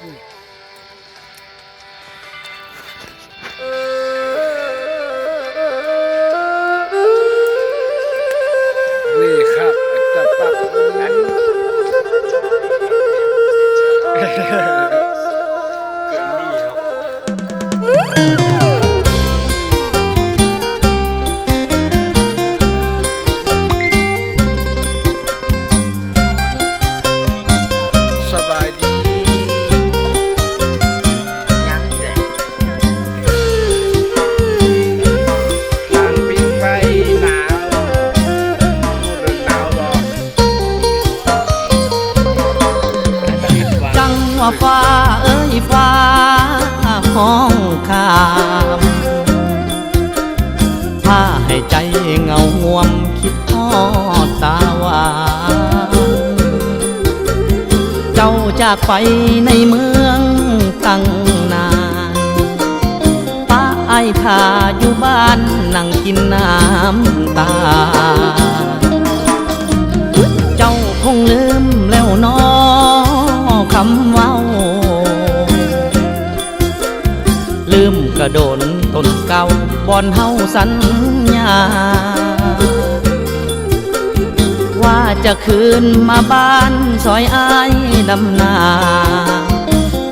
ນີ້ຄັບ ຈະປັບອັນນັ້ນ ສະບາຍດີ ຍັງແດ່ ກາງປີໄຟໜາວ ຮູ້ເລື່ອງໜາວບໍ່? ຈັງວ່າຟ້າເອີຍຟ້າຮ້ອງຂ້າມ ພາໃຫ້ໃຈເຫງົາງວມຄິດ ຮອດຕາຫວານ ເຈົ້າຈາກໄປໃນເມືອງຕັ້ງນານ ປະອ້າຍຖ້າຢູ່ບ້ານນັ່ງກິນນ້ຳຕາ ເຈົ້າຄົງລືມແລ້ວນໍຄຳເວົ້າ ລືມກະດົນຕົ້ນເກົ່າ ບ່ອນເຮົາສັນຍາ ວ່າຈະຄືນມາບ້ານຊ່ອຍອ້າຍດຳນາ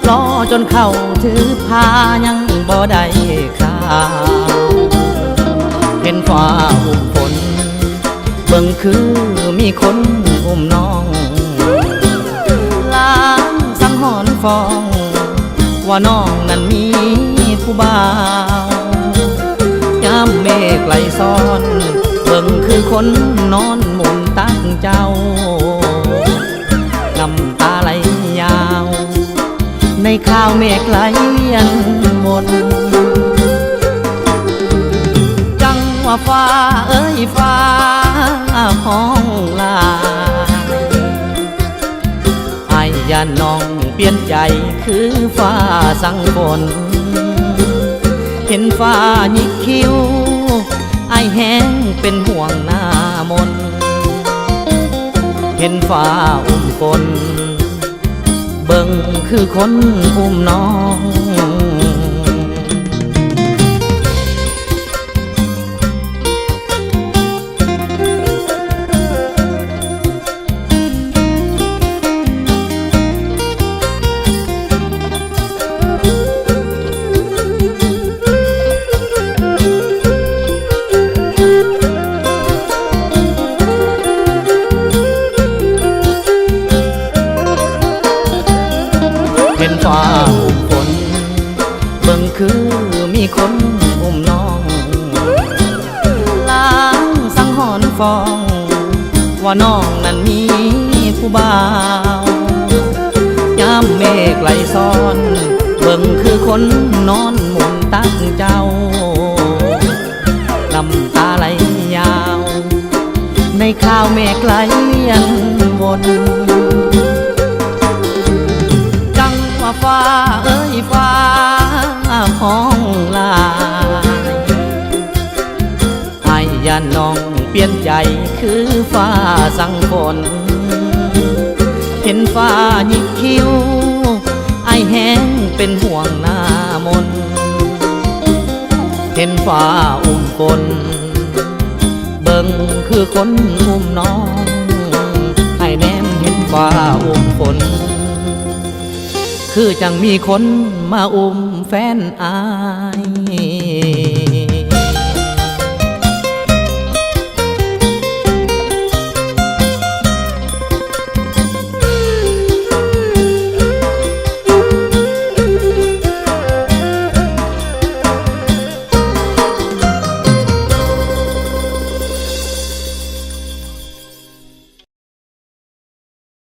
ລໍຈົນເຂົ້າຖືພາຍັງບໍ່ໄດ້ຂ່າວ ເຫັນຟ້າອຸ້ມຝົນ ເບິ່ງຄືມີຄົນອຸ້ມນ້ອງ ລາງສັງຫອນຟ້ອງ ວ່ານ້ອງນັ້ນມີຜູ້ບ່າວ ຍາມເມກໄຫຼຊ້ອນ ເບິ່ງຄືຄົນນອນໝູນຕັກເຈົ້າ ນ້ຳຕາໄຫຼຍາວ ໃນຄາວເມກໄຫຼອັນວົນ ຈັ່ງວ່າຟ້າເອີຍຟ້າຮ້ອງຫຼາຍ ອ້າຍຢ້ານນ້ອງປ່ຽນໃຈຄືຟ້າສັ່ງຝົນ ເຫັນຟ້າຍິກຄິ້ວ ອ້າຍແຮງເປັນຫ່ວງໜ້າມົນ ເຫັນຟ້າອຸ້ມຝົນ ເບິ່ງຄືຄົນອຸ້ມນ້ອງ ເຫັນຟ້າອຸ້ມຝົນ ເບິ່ງຄືມີຄົນອຸ້ມນ້ອງ ລາງສັງຫອນຟ້ອງ ວ່ານ້ອງນັ້ນມີຜູ້ບ່າວ ຍາມເມກໄຫຼຊ້ອນ ເບິ່ງຄືຄົນນອນໝູນຕັກເຈົ້າ ນ້ຳຕາໄຫຼຍາວ ໃນຄາວເມກໄຫຼອັນວົນ ຈັ່ງວ່າຟ້າເອີຍຟ້າຮ້ອງຫຼາຍ ອ້າຍຢ້ານນ້ອງປ່ຽນໃຈຄືຟ້າສັ່ງຝົນ ເຫັນຟ້າຍິກຄິ້ວ ອ້າຍແຮງເປັນຫ່ວງໜ້າມົນ ເຫັນຟ້າອຸ້ມຝົນ ເບິ່ງຄືຄົນອຸ້ມນ້ອງ ອ້າຍແນມເຫັນຟ້າອຸ້ມຝົນ ຄືຈັ່ງມີຄົນມາອຸ້ມແຟນອ້າຍ